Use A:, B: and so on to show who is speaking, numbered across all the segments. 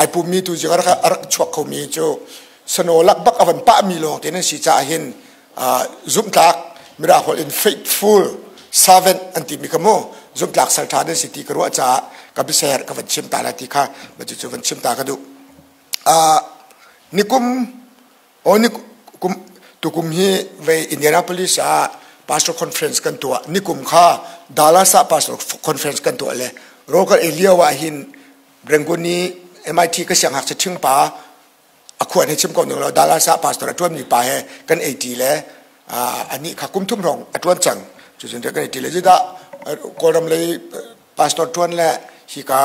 A: Ai pummi tu zing a rak chuak khomi cu sano lak bak a van pahmi lawng te nan si caah hin zumhtlak mirang holh in faithful servant an timi kha mu zumhtlak salṭha nan si ti ka ruah caah ka biaser ka van chim ta la ti kha cucu van chim ta ka duh. Nikum o nikum tukum hi vei Indianapolis ah pastor conference kan tuah. Nikum kha Dallas ah pastor conference kan tuah le Rogal Elio ah hin Rangoon i MIT ka sianghngakchia ṭhing pa a khuan he chim ko ning law Dallas ah pastor a ṭuanmi pa he kan ei le anih kha kum thum hrawng a ṭuan cang. Cucun kan ei le zeidah Kawlram lei pastor ṭuan le hika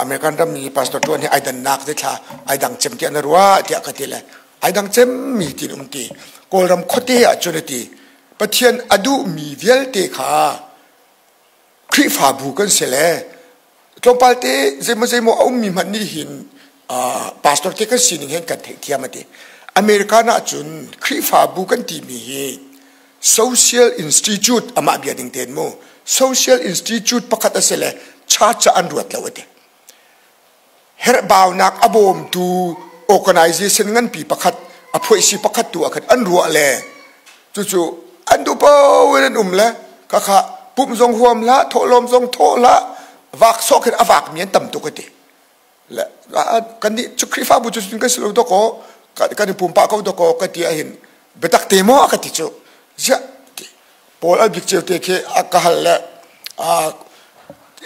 A: American ram i pastor ṭuan hi ai dannak zeithla ai dang cem tiah na ruah tiah ka ti le ai dang cemmi tin um ti. Kawlram khuate ah cun a ti Pathian a duhmi vialte kha Khrihfabu kan si le tlawmpal te zeimaw zeimaw a ummi hmanh nih hin pastor te kan sining hin kan theihthiam a ti. American ah cun Khrihfabu kan timi hi social institute amah bia ding ten mu social institute pakhat a si le church ah an ruat lo a ti. Herhbaunak a bawmtu organization nganpi pakhat a phuaisi pakhat tu ah khan an ruah le cucu an duh paoh in an um le khakha pumh zong huam hlah thawhlawm zong thawh hlah vak sawh khin a vak mi an tam tuk ati le kan nih cu Khrihfabu cu kan si lo dawkaw kan i pumpak ko dawkaw ka ti ahhin biatak te maw ka ti cu ziah Paul al bik ceu te khi a ka hal le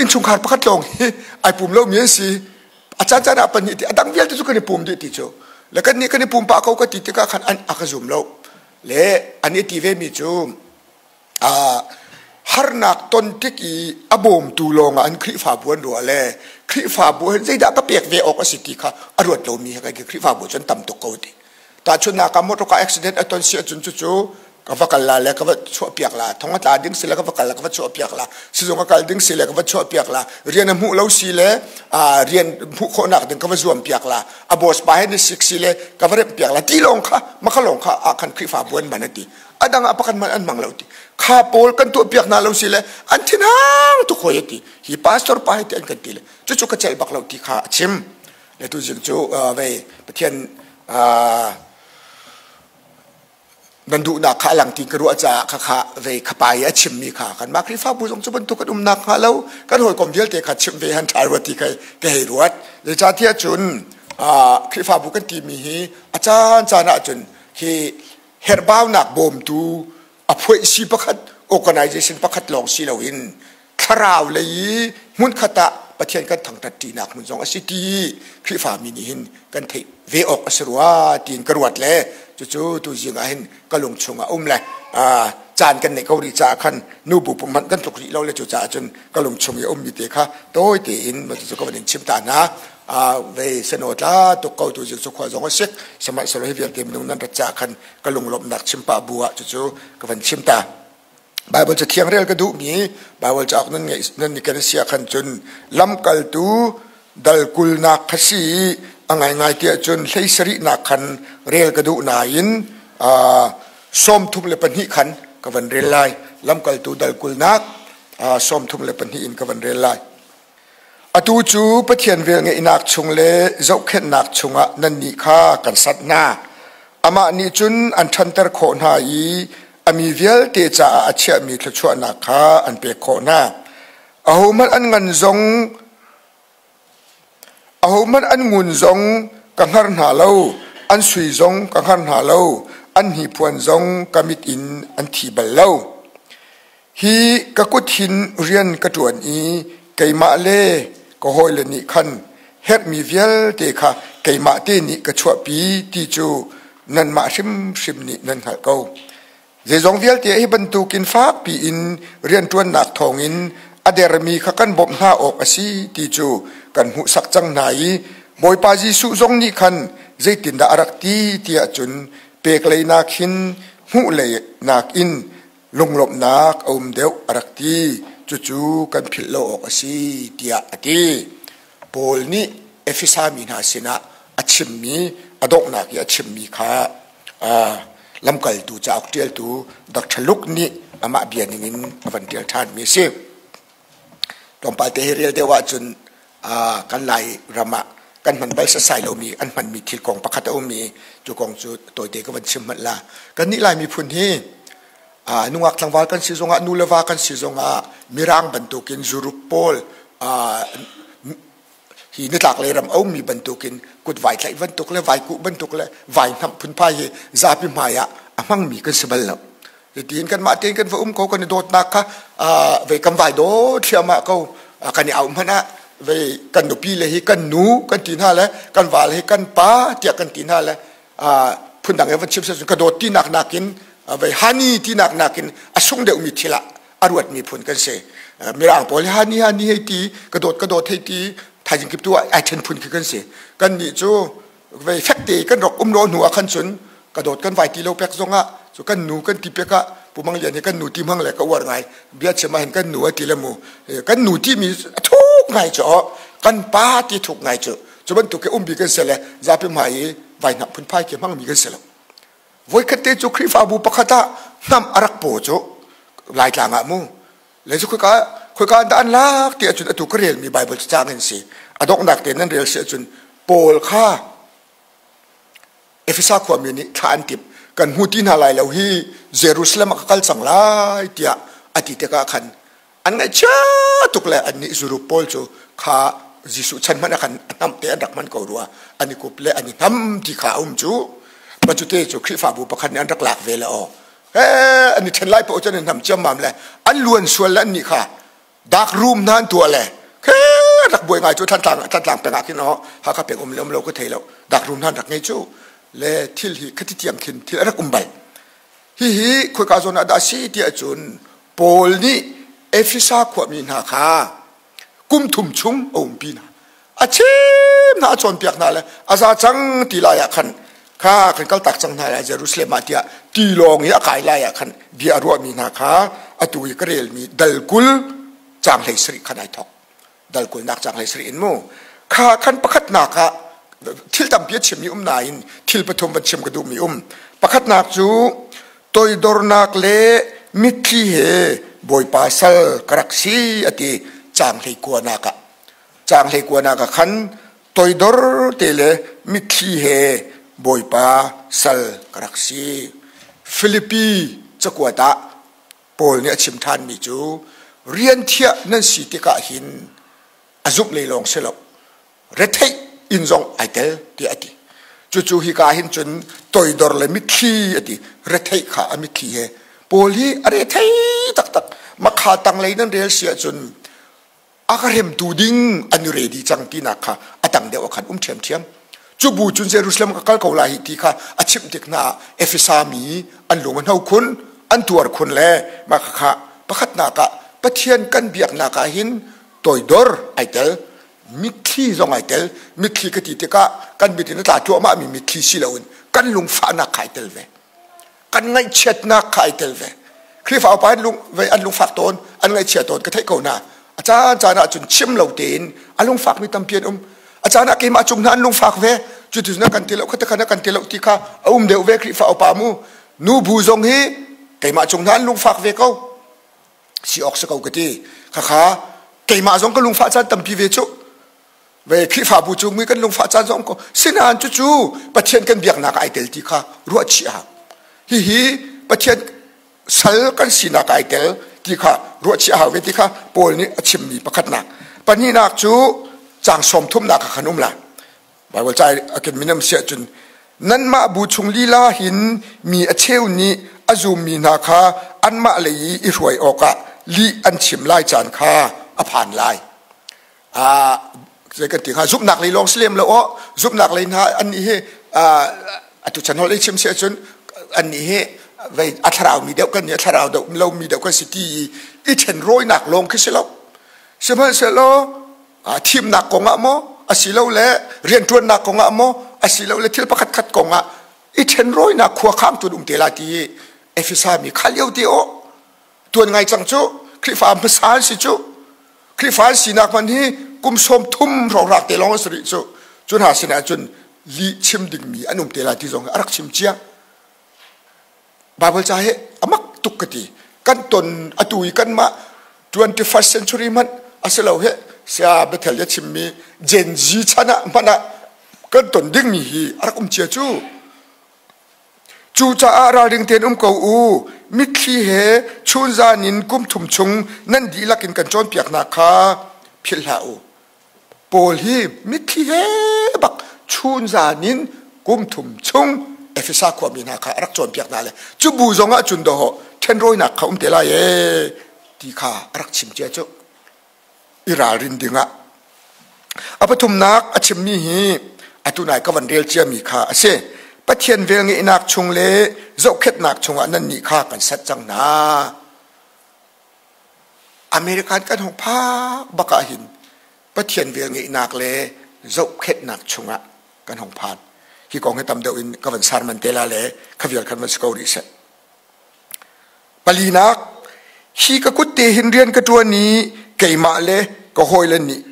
A: innchungkhar pakhat lawng hi ai pum lo mi an si a caan caan ah pahnih ti a dang vialte cu kan i pum dih ti cu le kan nih kan i pum pah ko ka ti tikah khan an a ka zum lo le an i ti ve mi cu harnak ton tik i a bawmtu lawng ah an Khrihfabu an ruah le Khrihfabu hin zeidah ka pek ve awk a si ti kha a ruat lomi he Khrihfabu cu an tam tuk ko ti. Tahchunhnak ah motor car accident a ton si ahcun cucu ka va kal la le ka va chuahpiak la thong a tla ding si le ka va kal la ka va chuahpiak la sizung a kal ding si le ka va chuahpiak la rian a hmuh lo si le rian hmuh khawhnak ding ka va zuampiak la a boss pa he ni sik si le ka va remhpiak la ti lawng kha makha lawng kha ah khan Khrihfabu an man a ti a dang ah pakhat man an hmang lo ti kha pawl kan tuahpiak hna lo si le an thinhang tuk hoi a ti hi pastor pa hi ti an kan ti le cucu ka celh bak lo ti kha a chim le tu zing cu vei Pathian nan duhnak kha a lang ti ka ruah caah kha kha vei khapa i a chimmi kha kanmah Khrihfabu zong cu bantuk kan umnak hnga lo kan hawikom vialte kha chimh ve han ṭha rua ti kha ka hei ruat zeicahtiah cun Khrihfabu kan timi hi a caan caan ah cun hi herhbaunak bawmtu a phuaihsi pakhat organization pakhat lawng si loin thlarau lei i hmunkhat ah Pathian kan thangṭhat ṭinak hmun zong a si ti Khrihfami nih hin kan theih ve awk a si rua tiin ka ruat le cucu tuzing ah hin ka lung chungah um le caan kan neih ko rih caah khan nubu pum hmanh kan tluk rih lo le cucaah cun ka lung chung i a ummi te kha tawi tein cucu ka van in chim ta hna vei seno tla tuk ko tu cu khua zong a sik sihmanhsehlaw hi vialte minung nan rat caah khan ka lunglawmhnak chim pah bu ah cucu ka van chim ta. Baibal cathiang rel ka duhmi Baibal cauk nan ngeih nan i ken si ahkhan cun lamkaltu dal kulnak kha si i a ngaingai tiah cun hlei sarihnak khan rel ka duh nain 32 khan ka van rel lai. Lamkaltu dal kulnak 32 in ka van rel lai. Atu cu Pathian velngeihnak chung le zohkhenhnak chungah nannih kha kan sat hna. Amah nih cun an ṭhanter khawh hna i a mi vialte caah a chiahmi thluachuahnak kha an pek khawh hna. Ahohmanh an ngan zong ahohmanh an ngun zong ka hngar hna lo, an sui zong ka hngar hna lo, an hnipuan zong ka mit in an thi bal lo. Hi ka kut hin rian ka ṭuan i keimah le ka hawile nih khan herhmi vialte kha keimah te nih ka chuahpi ti cu nanmah hrimhrim nih nan hngalh ko. Zeizong vialte hi bantukin fakpi in rianṭuannak thawngin a dermi kha kan bawmh hna awk a si ti cu kan hmuhsak cang hna i Bawipa Jesuh zong nih khan zeitindah a rak ti tiah cun pek lei nakin hmuh lei nakin lunglawmhnak a um deuh a rak ti. Cucu kan philh lo awk a si tiah a ti. Paul nih Efesa mi hna sinah a chimmi a donghnak i a chimmi kha lamkaltu cauk ṭialtu Dr. Luke nih amah bia ningin a van ṭial ṭhanmi a si. Tlawmpal te hi rel deuh ahcun kan Lai ram ah Kan hman bal sasai lomi an hmanmi thil kong pakhat a um i cu kong cu tawite ka van chim hmanh la. Kan nih Lai miphun hi nungak tlangval kan si zongah nu le va kan si zongah Mirang bantukin Europe pawl hi nitlak lei ram a ummi bantukin kut vai tlaih bantuk le vai kuh bantuk le vai hnamh phunphai hi zapi hmai ah a hmangmi kan si bal lo. Tiin kanmah tein kan va um ko, kan i dawtnak kha vei kan vai daw thliahmah ko. Kan i auh hmanh ah vei kan nupi le hi kan nu kan ti hna le kan val hi kan pa tiah kan ti hna le phundang in van chim seh ka dawt tinak nakin vei hani tinak nakin a sung deuhmi thil ah a ruatmi phun kan si. Mirang pawl hi hani hani hei ti, ka dawt ka dawt hei ti, thaizing kip tu ah ai then phun khi kan si. Kan nih cu vei fekte kan rak um lo hnu ah khan cun ka dawt kan vai ti lo pek zong ah cu kan nu kan ti pek ah Pu Mang Lian hi kan nu ti hmang le ka uar ngai bia chim ah hin kan nu a ti le mu kan nu ti mi a thuk ngai cu kan pa ti thuk ngai cu cu bantuk ke umbi kan si le zapi hmai i vai hnap phunphai ke hmang mi kan si lo. Voikhat te cu Khrihfabu pakhat ah hnam a rak paw cu Laitlang ah mu le cu khoika khoika dah an lak ti ahcun atu ka relmi Bible cacang in si a donghnak te nan rel si ahcun Paul kha Efesa khuami nih thla an timh, kan hmu ti hna lai lo hi, Jerusalem ah ka kal cang lai tiah a ti tikah khan an ngaihchia tuk le annih Zuruk pawl cu kha Jesuh chan hmanh ah khan a hnamh te an rak hman ko rua, an i kup le an i hnam ti kha a um cu. Macute cu Khrihfabu pakhat nih an rak lak ve le aw he an i ṭhen lai paoh cun an hnam ciammam le an luan sual le annih kha dark room hna an tuah le khe rak buai ngai cu Thantlang Thantlang peng ah khin aw Hakha peng um le um lo ka thei lo, dark room hna an rak ngei cu le thil hi khati tiang khin thil a rak um bal. Hihi khoika zawn ah dah a si tiah cun Paul nih Efesa khuami hna kha kum thum chung a umpi hna, a chim hna, a cawnpiak hna le a za cang ti lai ah khan kha kan kaltak cang hna lai Jerusalem ah tiah tilawng i a kai lai ah khan bia a ruahmi hna kha atu i ka relmi dal 20 caang 17 khan ai thawk. Dal 20 nak caang 17 in mu kha khan pakhatnak ah thil tampi a chimmi um nain thil pathum van chim ka duhmi um. Pakhatnak cu toidornak le mitthli he Bawipa sal ka rak si a ti caang 19 nak ah. Caang 19 nak ah khan toidor te le mitthli he Bawipa sal ka rak si. Filipi cakuat ah Paul nih a chim ṭhanmi cu rian thiah nan si tikah hin a zumh lei lawng si lo, retheih in zong ai tel tiah a ti. Cucu hika hin cun toidor le mitthli a ti, retheih kha a mitthli he. Paul hi a rethei taktak. Makha tanglei nan rel si ahcun a ka remtu ding an i ready cang tinak kha a tang deuh ah khan um ṭhiamṭhiam. Cu bu cun Jerusalem ka kal ko lai hi ti kha a chimh tik hna ah Efesa mi an lung a hno khun, an tuar khun le mah kha pakhatnak ah Pathian kan biaknak ah hin toidor ai tel, mitthli zong ai tel. Mitthli ka ti tikah kan mit in a tla cuahmah mi mitthli si loin kan lungfahnak kha ai tel ve, kan ngaihchiatnak kha ai tel ve. Khrihfa upa an lung ve an lungfak tawn, an ngaihchia tawn ka theih ko na. A caan caan ah cun chim lo tein a lungfak mi tampi an um. A caan ah keimah cung hna an lungfak ve, cu ti na kan ti lo, kha na kan ti lo ti kha a um deuh ve. Khrihfa upa mu nu bu zong hi keimah cung hna an lungfak ve ko si awk si ko ka ti. Khakha keimah zong ka lungfah caan tampi ve cu ve. Khrihfabu cu mi kan lungfah caan zong ko sinain cucu Pathian kan biaknak ai tel ti kha ruah chih a hihi Pathian sal kan sinak ai tel ti kha ruah chih a hau ve ti kha Paul nih a chimmi pakhatnak. Pahnihnak cu caang 30 nak ah khan um la. Bible ca a ken minam siah cun nanmah bu chung lila hin mi a cheu nih a zummi hna kha anmah lei i i hruai awkah lih an chim lai caan kha a phan lai. Zei kan ti hnga, zumhnak lei lawng si lem lo aw, zumhnak lei hna an nih hi atu chan holh i chim si ahcun an nih hi vei a thlarau mi deuh kan nih a thlarau deuh lo mi deuh kan si ti i ṭhen rawinak lawng khi si lo. Sihmanhsehlaw thimnak kong ah maw asilole rianṭuannak kong ah maw asilole thil pakhat khat kong ah i ṭhen rawinak khua khang tun um te la ti Efesa mi kha lio te aw tuan ngai cang cu. Khrihfa hmasa an si cu. Khrihfa an sinak hmanh hi kum 30 hrawnghrang te lawng a si rih cu. Cu hna sinah cun lih chim dingmi an um te lai ti zong a rak chim cia. Bible ca hi a mak tuk ka ti. Kan ton atu i kanmah 21st century hmanh a si lo he sia Bethel ya chimmi Gen Z chan ah hmanh ah. Kan ton dingmi hi a rak um cia cu. Cucaah ralring tein um ko u. Mitthli he chunzan in kum thum chung nan dihlak in kan cawnpiaknak kha philh hlah u. Paul hi mitthli he bak chunzan in kum thum chung Efesa khuami hna kha a rak cawnpiak hna le cu bu zong ah cun dawh ṭhenrawinak kha um te lai ee ti kha a rak chim cia cu. I ralrin dingah. A pathumnak a chimmi hi atu nai ka van rel ciami kha a si. Pathian velngeihnak chung le zohkhenhnak chungah nannih kha kan sat cang hna. American kan hung phak bak ah hin Pathian velngeihnak le zohkhenhnak chungah kan hung phan. Hi kong hi tam deuh in ka van sarman te la le kha vial khan van si ko rih seh. Palinak, hi ka kut te hin rian ka ṭuan i keimah le ka hawile nih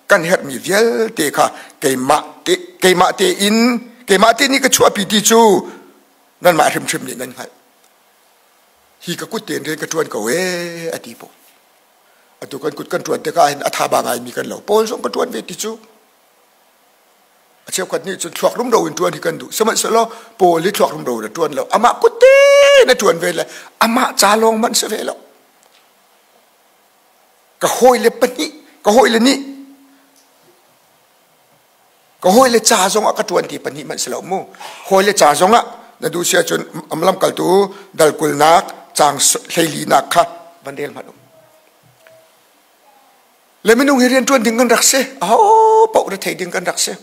A: kan herhmi vialte kha keimah te, keimah tein keimah te nih ka chuahpi ti cu nanmah hrimhrim nih nan hngalh. Hi ka kut tein rian ka ṭuan ko ee a ti pawl. Atu kan kut kan ṭuan tikah hin a tha ba ngaimi kan lo. Paul zong ka ṭuan ve ti cu. A cheukhat nih cun thluak rumro in ṭuan hi kan duh. Sihmanhsehlaw Paul hi thluak rumro in a ṭuan lo. Amah kut tein a ṭuan ve le amah ca lawng hmanh si ve lo. Ka hawile pahnih, ka hawile nih ka hawile ca zong ah ka ṭuan ti pahnih hmanh si lo mu. Hawile ca zong ah na duh si ahcun lamkaltu dal kulnak caang hleilinak kha van rel hmanh u. Le minung hi rianṭuan ding kan rak si. Aho paoh rethei ding kan rak si.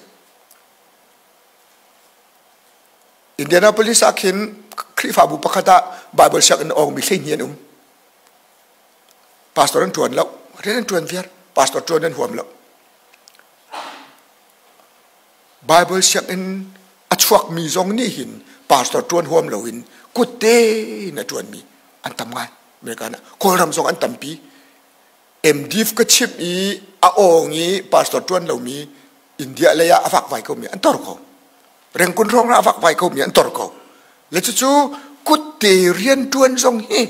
A: Indianapolis ah khin Khrihfabu pakhat ah Bible sianginn awngmi 12 an um. Pastor an ṭuan lo. Rian an ṭuan viar. Pastor ṭuan an huam lo. Bible sianginn a chuakmi zong nih hin pastor ṭuan huam loin kut tein a ṭuanmi an tam ngai. American ah Kawlram zong an tampi. MDiv ka chimh i a awng i pastor ṭuan lomi India lei ah a vakvai komi an tor ko. Rengkun hrawng ah a vakvai komi an tor ko. Le cucu kutte rianṭuan zong hi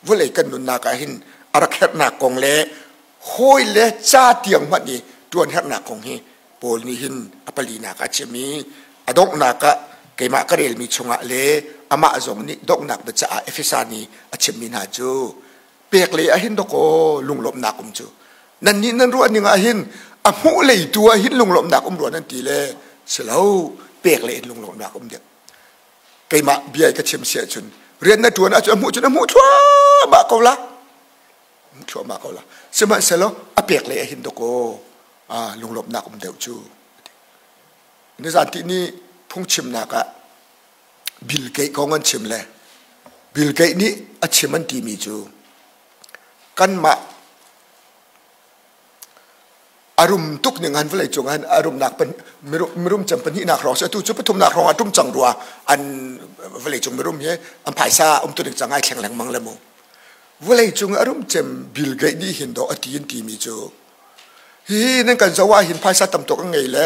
A: vawlei kan nunnak ah hin a rak herhnak kong le hawi le ca tiang hmanh i ṭuan herhnak kong hi Paul nih hin a palinak ah a chim i a donghnak ah keimah ka relmi chungah le amah zong nih donghnak biacaah ah Efesa nih a chimmi hna cu pek lei ah hin dawkaw lunglawmhnak um cu nannih nan ruah ning ah hin a hmuh lei tu ah hin lunglawmhnak um rua nan ti le si lo pek lei in lunglawmhnak um deuh keimah bia ka chim si ahcun rian na ṭuan ahcun a hmuh cun a hmuh thluahmah ko la thluahmah ko la sihmanhsehlaw a pek lei ah hin dawkaw lunglawmhnak um deuh cu nizan ti ni phungchimnak ah Bill Gates kong an chim le Bill Gates nih a chim an timi cu kanmah a rum tuk ning han vawlei cung han a rumnak mirum cem pahnihnak hrawng si atu cu pathumnak hrawng ah tum cang rua an vawlei cung mirum hi an phaisa um tu ding cang ai thleng lengmang le mu vawlei cung a rum cem Bill Gates nih hin do a ti in timi cu hi nan kan zoh ah hin phaisa tam tuk an ngei le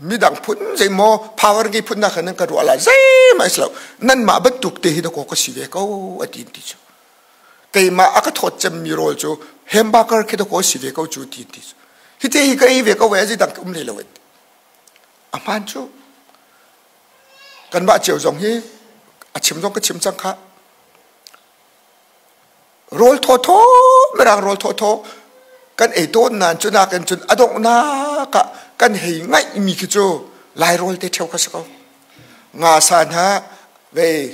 A: midang phun zeimaw power ngei phun nak nan ka ruah la zeihmanh si lo nanmah bantuk te hi dakaw ka si ve ko a ti ti cu keimah a ka thawt cemmi rawl cu hamburger khi dakaw si ve ko cu ti ti cu hi te hi ka ei ve ko ve zeidang ka um hlei lo a hmaan cu kanmah cio zong hi a chim zong ka chim cang kha Rawl thawthaw mirang rawl thawthaw kan ei tawn nain cu nakin cun a donghnak ah kan hei ngaihmi khi cu lai rawl te ṭheo kha si ko. Nga sa hna vei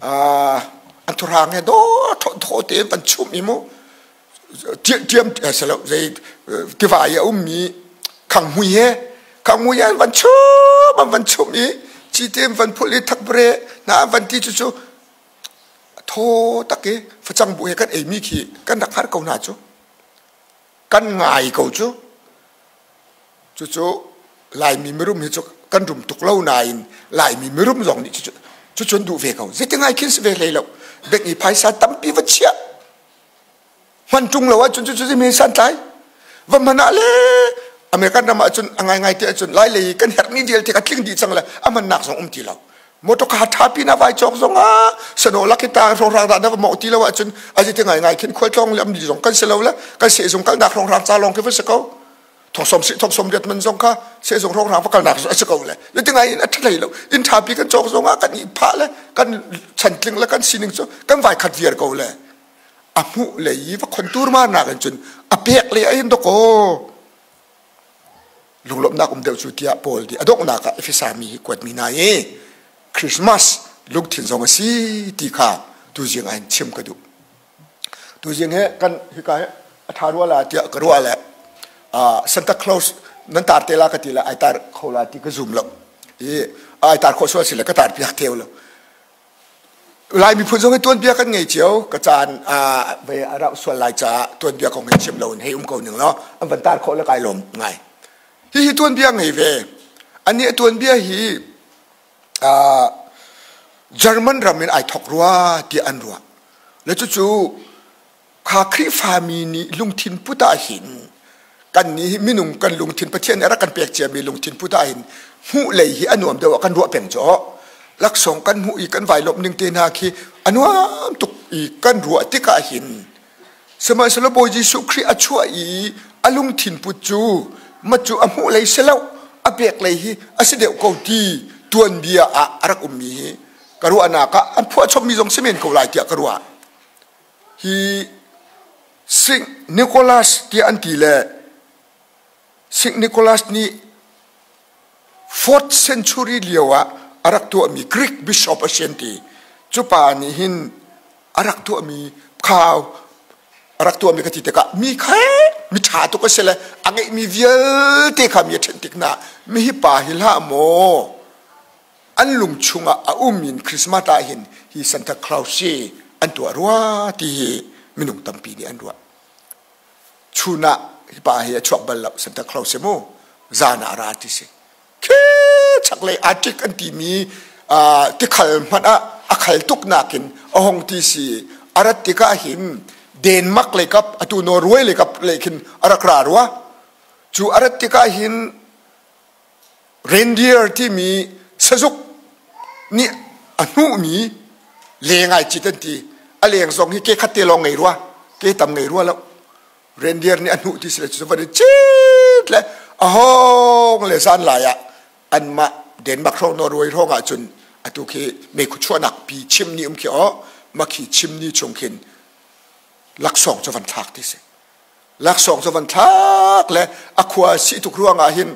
A: an thurhang he dawh thaw tein van chumh i mu ṭiam silo zei tiva i a ummi khangmui he khangmui an van chum an van chumh i cite an van phulh i thakbre hna an van ti cu cu Thaw tak i facang bu he kan eimi khi kan rak hngar ko hna cu. Kan ngai ko cu. Cucu Laimi mirum hi cu kan rum tuk lo nain Laimi mirum zong nih cucu cucun duh ve ko. Zeiti ngai khin si ve hlei lo. Bank i phaisa tampi va chiah. Hman ṭung lo ahcun cucu mi santlai. Va hman ah le American ram ahcun a ngaingai te ahcun lai lei kan herhmi vialte kha tling dih cang le a hmannak zong um ti lo. Motor kha ṭha pi na vai cawk zong ah sano lakita hrawnghrang dah na va mawh ti lo ahcun a ti ngai ngai khin khualtlawng le amli zong kan si lo le kan sehzung kalnak hrawnghrang ca lawng khi va si ko. Thongsawm si thongsawm riat man zong kha sehzung hrawnghrang va kalnak a si ko le. Ti ngai in a ṭha hlei lo. Inn ṭhapi kan cawk zong ah kan i phah le kan chantling le kan sining cu kan vai khat viar ko le. A hmuh lei i va khon turma nak in cun a pek lei ah hin dawkaw lunglawmhnak um deuh cu tiah Paul nih a donghnak ah Efesa mi hi kuatmi hna i Christmas lungthin zong a si ti kha tuzing ah hin chim ka duh. Tuzing he kan hika he a ṭha rua la tiah ka ruah le Santa Claus nan tar te la ka ti la ai tar kho la ti ka zum lo. I ai tar khawh sual si le ka tar piak theu lo. Lai miphun zong hi tuanbia kan ngei cio. Ka caan ve a rauh sual lai caah tuanbia kong hi chim lo in hei um ko ning law an van tar khawh le kai lawm ngai. Hihi tuanbia ngei ve. Anih a tuanbia hi German ram in ai thok rua tiah an ruah. Le cucu kha Khrihfami nih lungthin put ah hin kan nih minung kan lungthin Pathian nih a rak kan pek ciami lungthin put ah hin hmuh lei hi a nuam deuh ah kan ruah peng cu laksawng kan hmuh i kan vai lawmh ning te hna khi a nuam tuk i kan ruah tikah hin sihmanhsehlaw Bawi Jesuh Khrih a chuah i a lungthin put cu ma cu a hmuh lei si lo a pek lei hi a si deuh ko ti tuanbia ah a rak ummi hi ka ruahnak ah an phuahchommi zong si men ko lai tiah ka ruah. Hi Saint Nicholas tiah an ti le Saint Nicholas nih 4th century lio ah a rak tuahmi Greek bishop a si an ti. Cu pa nih hin a rak tuahmi khau a rak tuahmi ka ti tikah mi kha mi ṭha tuk a si le a ngeihmi vialte kha mi a ṭhenh tik hna mi hi pa hi hlah maw An lung chungah a um in Christmas ah hin hi Santa Claus hi an tuah rua ti hi minung tampi nih an ruah. Chun ah hi pa hi a chuak bal lo Santa Claus hi mu zan ah a ra ti si. Khi chaklei Arctic an timi tikhal hmanh ah a khal tuk nakin a hong ti si. A rat tikah hin Denmark lei kap atu Norway lei kap lei khin a rak ra rua. Cu a rat tikah hin Reindeer timi sazuk nih a hnuhmi leng ai cit an ti. A leng zong hi ke khat te lawng ngei rua, ke tam ngei rua lo. Reindeer nih a hnuh ti si le cu van i cit le a hong le zan lai ah anmah Denmark hrawng Norway hrawng ah cun atu khi meikhu chuahnak pi chimni um khi aw makhi chimni chung khin laksawng cu van thlak ti si. Laksawng cu van thlak le a khua si tuk ruangah hin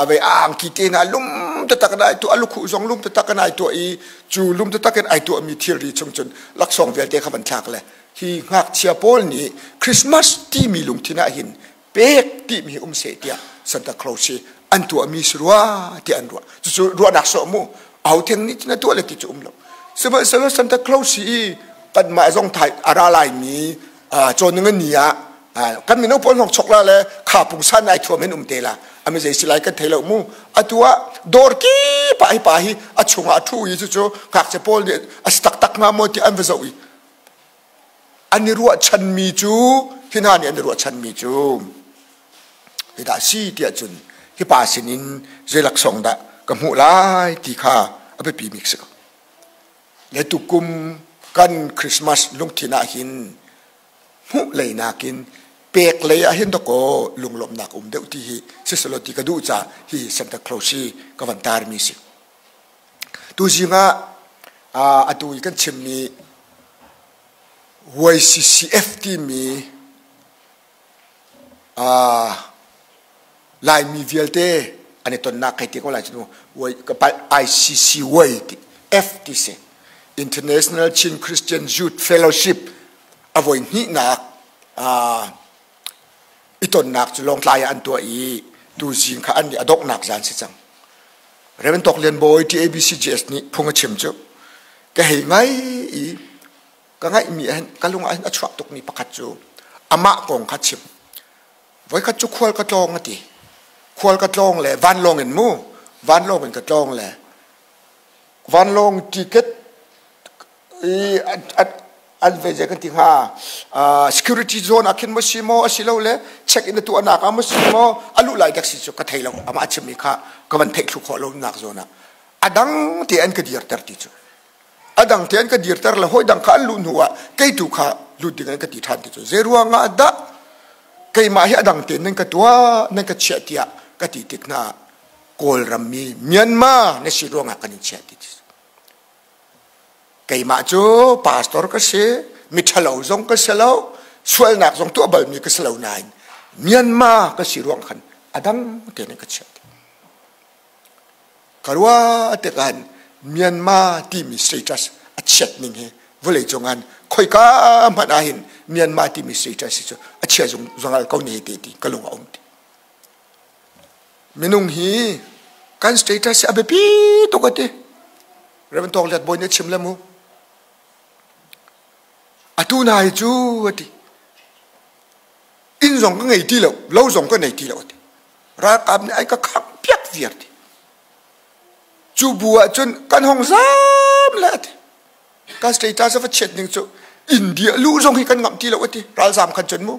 A: ve angki te hna lum taktak in ai tuah, a lukhuh zong lum taktak in ai tuah i cu lum taktak in ai tuahmi thilri chung cun laksawng vialte kha van thlak le hi ngakchia pawl nih Christmas timi lungthin ah hin pek timi um seh tiah Santa Claus hi an tuahmi si rua tiah an ruah. Cucu ruahnak sawh mu. Aho theng nih cun a tuah le ti cu um lo. Sihmanhsehlaw Santa Claus hi kanmah zong thai a ra laimi cawn ni ah kan mino pawl hnok chok la le kha pungsan ai thuam hin um te la ami zei si lai kan thei lo mu atu ah dawr ki pa hi pa hi a chungah a thu i cucu ngakchia pawl nih a si taktak hnga maw ti an va zoh i an i ruahchanmi cu hi hna nih an i ruahchanmi cu hi dah si tiah cun hi pa sinin zei laksawng dah ka hmuh lai ti kha a biapi bik si ko Le tukum kan Christmas lungthin ah hin hmuh lei nakin pek lei ah hin dakaw lunglawmhnak um deuh ti hi siselaw ti ka duh ca hi Santa Claus hi ka van tarmi si. Tuzing ah atu i kan chimmi YCCF timi Laimi vialte an i tonnak kai ti ko lai cu ICCY ti F ti si International Chin Christian Youth Fellowship a voi hnihnak i tonnak cu Lawngtlai ah an tuah i tuzing kha an nih a donghnak zan si cang. Reverend Tawk Lian Bawi TABCJS nih phung a chim cu ka hei ngai i ka ngaihmi ah hin ka lung ah hin a chuak tukmi pakhat cu amah kong kha chim voikhat cu khual ka tlawng a ti khual ka tlawng le vanlawng in mu vanlawng in ka tlawng le vanlawng ticket i an ve je kan ti hnga security zone ah khin maw si maw asilo le check in tu anak ah maw si maw a luh lai dak si cu ka thei lo amah chimmi kha ka van theih thlu khawh lo nak zawn ah a dang te an ka dirter ti cu A dang te an ka dirter le hawi dang kha an luh hnu ah kei tu kha lut ding an ka ti ṭhan ti cu zei ruangah dah? Keimah hi a dang tein nan ka tuah, nan ka chiah tiah ka ti tik hna ah Kawlram mi Myanmar na si ruangah kan in chiah ti. Keimah cu pastor ka si, miṭhalo zong ka si lo, sualnak zong tuah balmi ka si lo nain Myanmar ka si ruang khan a dang tein ka chiah. Ka ruah tikah Myanmar timi status a chiat ning hi vawlei cung an khoika hmanh ah hin Myanmar timi status hi cu a chia zungzal ko ne te ti ka lung a um ti. Minung hi kan status hi a biapi tuk a ti. Reverend Tawk Liat Bawi nih a chim le mu. Atu na hi cu a ti. Inn zong ka ngei ti lo, lo zong ka nei ti lo a ti. Ralkap nih ai ka khangh piak viar ti. Cu bu ah cun kan hong zam le a ti. Kan status a va chiat ning cu India lu zong hi kan ngamh ti lo a ti. Ralzam khan cun mu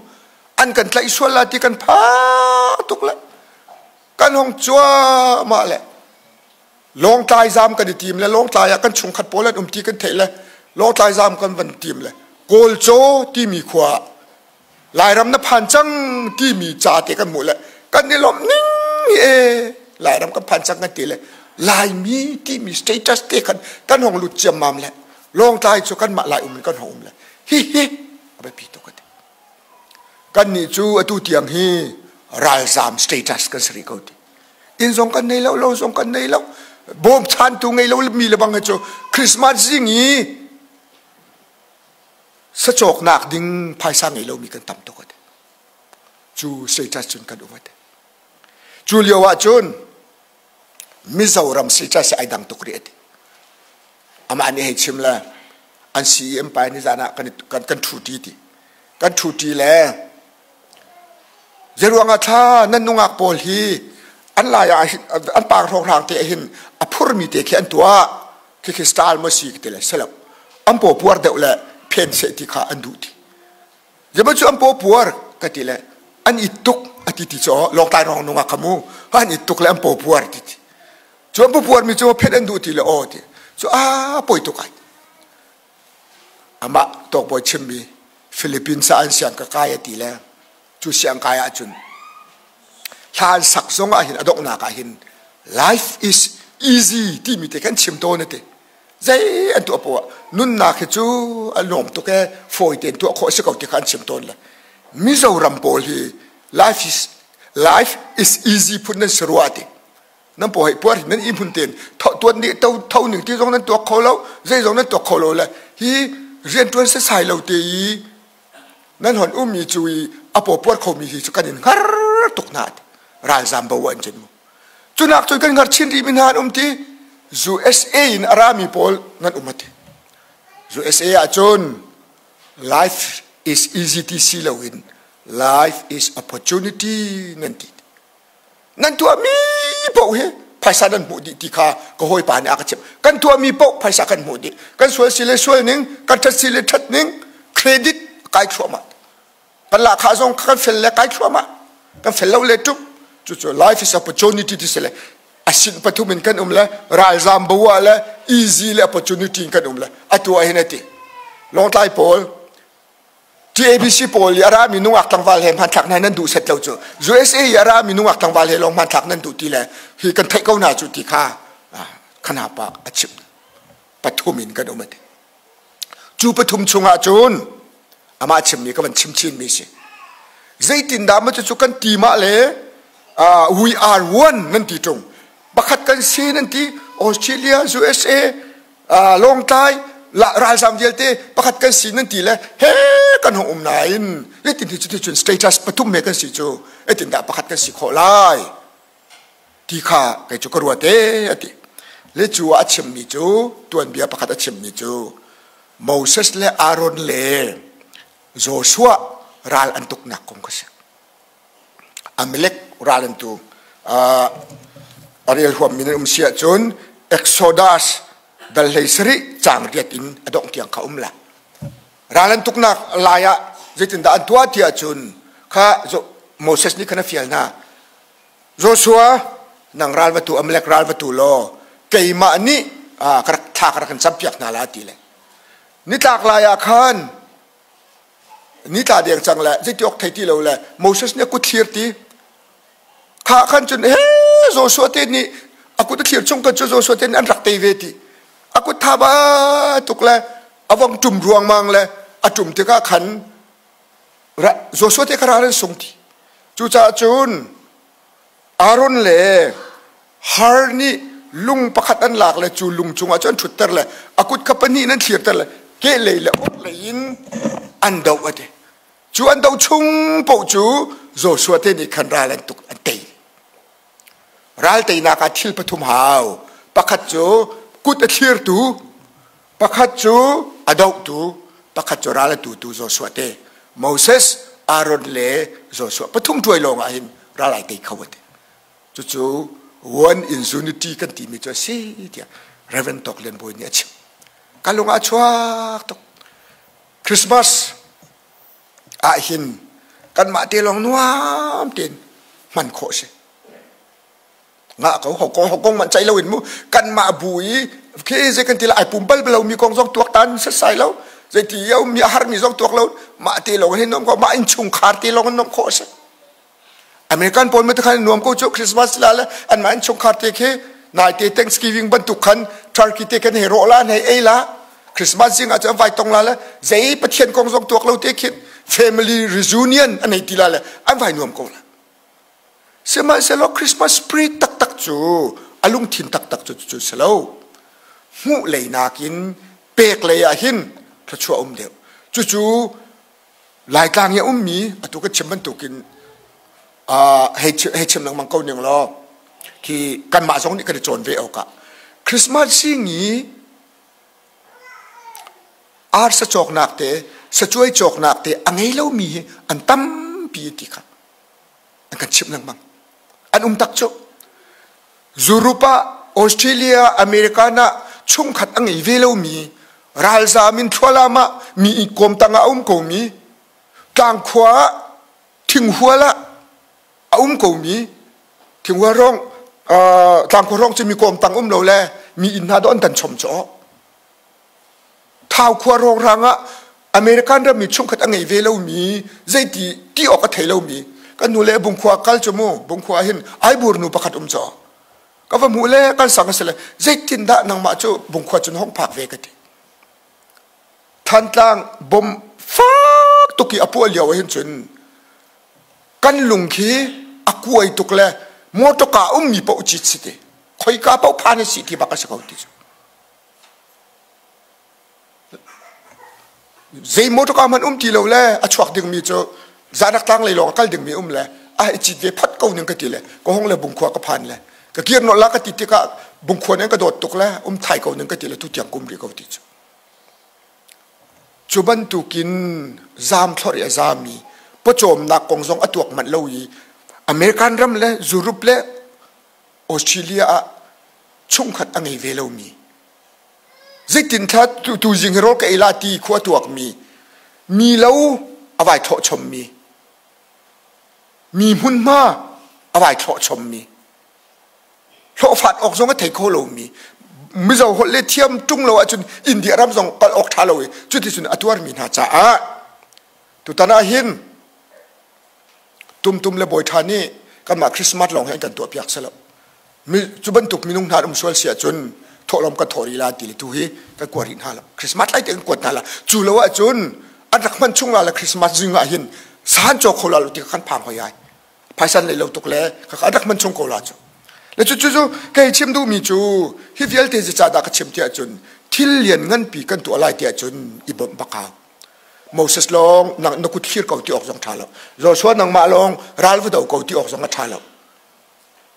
A: an kan tlaih sual la ti kan pha tuk le kan hong cuahmah le Lawngtlai zam kan i tim le Lawngtlai ah kan chungkhat pawl an um ti kan theih le Lawngtlai zam kan van tim le Kawlcaw timi khua ah Lairam na phan cang timi ca te kan hmuh le kan i lawmh ning hi e Lairam kan phan cang kan ti le Laimi timi status te khan kan hong lut ciammam le Lawngtlai cu kanmah Lai um in kan hong um le hi hi a biapi tuk a ti. Kannih cu atu tiang hi ralzam status kan si rih ko ti. Inn zong kan nei lo, lo zong kan nei lo. Bawmchantu ngei lo mi le bang hi cu Christmas zing i sacawknak ding phaisa ngei lomi kan tam tuk ati. Cu status cun kan um ati. Cu lio ah cun Mizoram status ai dang tuk rih ati. Amah nih hei chim le an CEM pai ni zan ah kan kan kan ṭhuṭi ti. Kan ṭhuṭi le zeiruang ah thla nan nungak pawl hi an lai ah an pang hrawnghrang te hin a phurmi te khi an tuah khi style maw si ti le si lo an paw puar deuh le phen seh ti kha an duh ti zeban cu an paw puar ka ti le an it tuk a ti ti cu lawngtlai rong nungak kha mu an it tuk le an paw puar ti ti cu an paw puar mi cu phen an duh ti le aw ti cu a poi tuk ai amah tawkbawi chimmi Philippines ah an siang ka kai a ti le cu siangkai ahcun hla an sak zong ah hin a donghnak ah hin life is easy timi te kan chim tawn ati zei an tuah poah nunnak hi cu a nuam tuk e fawi tein tuah khawh si ko ti kha an chim tawn le Mizoram pawl hi life is life is easy phun nan si rua ti nan paw hei puar nan i hmun tein tuan nih to tho ning ti zong nan tuak kho lo zei zong nan tuak kho lo le hi rian tuan sesai lo te i nan hon ummi cu i a pawpuar khomi hi cu kan in hngar tuk hna ralzam bo an cun mu cunak cun kan hngar chin rih mi hna an um ti USA in a rami pawl nan um ati USA ah cun life is easy ti si loin life is opportunity nan ti Nan tuahmi paoh hi phaisa nan hmuh dih ti kha ka hawipa nih a ka chimh. Kan tuahmi paoh phaisa kan hmuh dih. Kan sual si le sual ning, kan ṭhat si le ṭhat ning, credit kai thluahmah. Kan lahkhah zong kan fel le kai thluahmah. Kan fel lo le ṭup. Cucu life is opportunity ti si le a sin pathum in kan um le ralzam bo ah le easy le opportunity in kan um le atu ah hin a ti. Lawngtlai pawl TABC pawl i a rami nungak tlangval he hmanthlak hna nan duh set lo cu USA i a rami nungak tlangval he lawng hmanthlak nan duh ti le hi kan theih ko hna cu ti kha khana pa a chim pathum in kan um ati cu pathum chungah cun amah chimmi ka van chim chin mi si zeitindah ma cucu kan ti mah le we are one nan ti ṭung pakhat kan si nan ti Australia USA Lawngtlai ralzam vialte pakhat kan si nan ti le he kan hong um nain zeitin hi cuti cun status pathum he kan si cu eitin dah pakhat kan si khawh lai ti kha kei cu ka ruat e a ti le cu a chimmi cu tuanbia pakhat a chimmi cu Moses le Aaron le Joshua ral an tuknak kong kha si Amalek ral an tu. A rel huammi nan um si ahcun Exodus dal hlei sarih caang riat in a dongh tiang kha um la. Ral an tuknak lai ah zeitindah an tuah ti ahcun kha Moses nih khan a fial hna. Joshua nang ral va tu Amalek ral va tu law keimah nih ka rak thla ka rak kan campiak hna la ti le nitlak lai ah khan. Ni tla deng cang le zeiti awk thei ti lo le Moses nih a kut thlir ti. Kha khan cun he Joshua te nih a kut a thlir chung kan cu Joshua te nih an rak tei ve ti. A kut tha ba tuk le a vong ṭum ruangmang le a ṭum tikah khan Joshua te kha ral an sung ti. Cucaah cun Aaron le Har nih lung pakhat an lak le cu lung cungah cun an ṭhutter le a kut kha pahnih in an thlirter le kehlei le orhlei in an doh a ti. Cu an doh chung paoh cu Joshua te nih khan ral an tuk an tei. Ral teinak ah thil pathum hau. Pakhat cu kut a thlirtu, pakhat cu a dohtu, pakhat cu ral a tutu Joshua te. Moses, Aaron le Joshua pathum ṭuai lawng ah hin ral ai tei kho a ti. Cucu one in unity kan timi cu a si tiah Reverend Tawk Lian Bawi nih a chim. Ka lung ah chuak tuk. Christmas ah hin kanmah te lawng nuam tein hman khawh si. Nga ko hokong hokong man chai lo in mu kanmah bu i khi zei kan ti la ai pum bal lo mi kong zong tuak tan sasai lo zei ti yo mi har mi zong tuak lo mah te lawng hin nom ko mah in chungkhar te lawng in nom khawh si. American pawl mi khan nuam ko cu Christmas la le an mah innchungkhar te khi naite Thanksgiving bantuk khan turkey te kan hei rawh la an hei ei la Christmas zing ah cun vai tong la le zei Pathian kong zong tuak lo te khin family reunion an hei ti la le an vai nuam ko la sihmanhsehlaw Christmas spirit taktak cu a lungthin taktak cu cu si lo hmuh lei nakin pek lei ah hin thluachuah um deuh cucu Laitlang i a ummi atu ka chim bantukin hei hei chim lengmang ko ning law khi kanmah zong nih kan i cawn ve awk ah Christmas zing i arsa cawknak te sacuai cawknak te a ngei lomi hi an tampi ti kha an kan chimh lengmang an um tak cu Europe ah Australia America na chungkhat a ngei ve lomi ralzam in thlualam ah mi i kawmtang ah a um komi tlangkhua ah thinghual ah a um komi thinghual rong tlangkhua rong cu mi kawmtang um lo le mi inn hna dawh an tan chom caw Thau khua rawng ah American rammi chungkhat a ngei ve lomi zeiti ti awk a thei lomi kan nu le Bungkhua kal cu mu Bungkhua hin Aibur nu pakhat um caw ka va hmuh le kan sang a si le zeitin dah nangmah cu Bungkhua cun hong phak ve ka ti Thantlang bom fak tuk i a puah lio ah hin cun kan lung khi a kuai tuk le motor ummi paoh cit si ti khoika paoh phan si ti bak a si ko ti cu Zei motor hmanh um ti lo le a chuak dingmi cu zanak tlang lei lawng a kal dingmi um le a i cit ve phot ko ning ka ti le ka hong le bungkhua ka phan le ka kir nolh la ka ti tikah bungkhua ning ka dawt tuk le um thai ko ning ka ti le tu tiang kum rih ko ti cu. Cu bantukin zaam thlor i a zaami pawcawmnak kong zong a tuak manh lo i American ram le Europe le Australia ah chungkhat a ngei ve lomi zeitin thla tu zing hi rawl ka ei la ti khua tuakmi mi lo a vai thlawh chommi mi hmunhma a vai thlawh chommi hlawhfat awk zong a thei kho lomi Mizo holh le thiam ṭung lo ahcun India ram zong kal awk ṭha lo i cuticun a tuarmi hna caah tutan ah hin Tumtum le Bawi Ṭha nih kanmah Christmas lawng hi an kan tuahpiak si lo. Cu bantuk minung hna an um sual si ahcun thawhlawm kan thawh rih la ti le tu hi kan kua rih hna lo. Christmas lai te kan kuat hna la. Cu lo ahcun an rak hman chung la le Christmas zing ah hin san caw kho la lo ti kan phang hoi ai. Phaisan lei lo tuk le an rak hman chung ko la cu. Le cu cu cu kei chim duhmi cu hi vialte zeicah dah ka chim ti ahcun thil lian nganpi kan tuah lai ti ahcun i bawmh bak hau. Moses lawng na kut thlir ko ti awk zong ṭha lo. Joshua nangmah lawng ral va do ko ti awk zong a ṭha lo.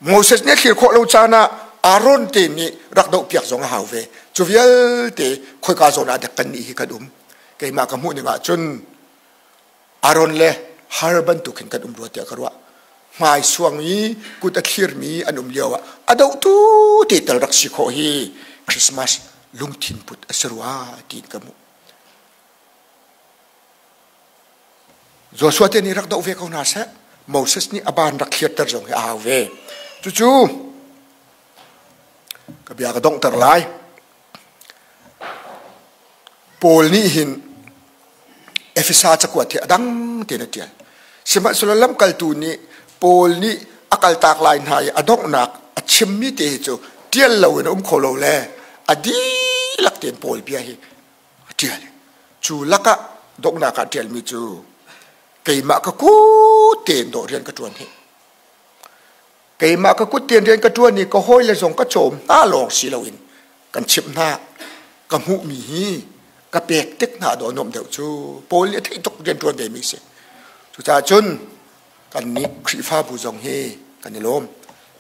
A: Moses nih a thlir khawh lo caan ah Aaron te nih rak doh piak zong a hau ve. Cu vialte khoika zawn ah dek kan nih hi kan um. Keimah ka hmuh ning ah cun Aaron le Har bantuk hin kan um rua tiah ka ruah. Hmai suang i kut a thlirmi an um lio ah a dohtu te tal rak si khawh hi Christmas lungthin put a si rua tiin ka hmuh. Joshua te nih rak doh ve ko hna seh. Moses nih a ban rak thliarter zong hi a hau ve. Cucu ka bia ka donghter lai. Paul nih hin Efesa cakuat hi a dang tein a ṭial. Sihmanhsehlaw lamkaltu nih Paul nih a kaltak lai hna i a donghnak a chimmi te hi cu ṭial loin a um kho lo le a dihlak tein Paul bia hi a ṭial. Cu lakah donghnak ah ṭialmi cu keimah ka kut tein dawh rian ka ṭuan hi. Keimah ka kut tein rian ka ṭuan i ka hawile zong ka cawm hna lawng si loin kan chimh hna. Ka hmuhmi hi ka pek tik hna dawh nuamh deuh cu Paul nih a theih tuk rian ṭuan vemi si. Cucaah cun kannih Khrihfabu zong hi kan i lawm.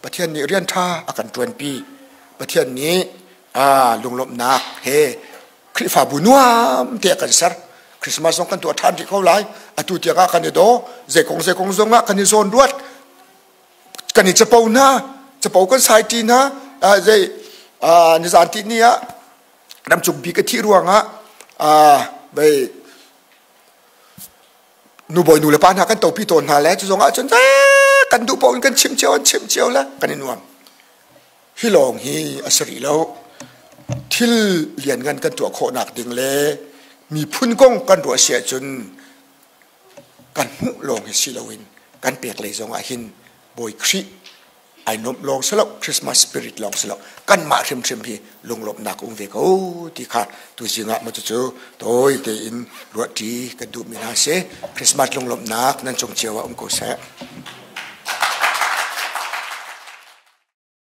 A: Pathian nih rian ṭha a kan ṭuanpi. Pathian nih lunglawmhnak he Khrihfabu nuam te a kan ser. Christmas zong kan tuah ṭhan rih ko lai. Atu tiang ah kan i daw. Zeikong zeikong zong ah kan i zawn ruat. Kan i capo hna. Capo kan sai ṭi hna. Zei nizan ti ni ah ramcung bik a thih ruangah bei nubawi nu le pa hna kan topi tawn hna le cu zong ah cun kan duh paoh in kan chim cio an chim cio le kan i nuam. Hi lawng hi a si rih lo. Thil lianngan kan tuah khawhnak ding le miphun kong kan ruah si ahcun kan hmuh lawng hi si loin kan pek lei zong ah hin Bawi Khrih ai nuamh lawng si lo, Christmas spirit lawng si lo, kanmah hrimhrim hi lunglawmhnak um ve ko ti kha tuzing ah maw cucu tawi tein ruahṭi kan duhmi hna si. Christmas lunglawmhnak nan cung cio ah um ko seh.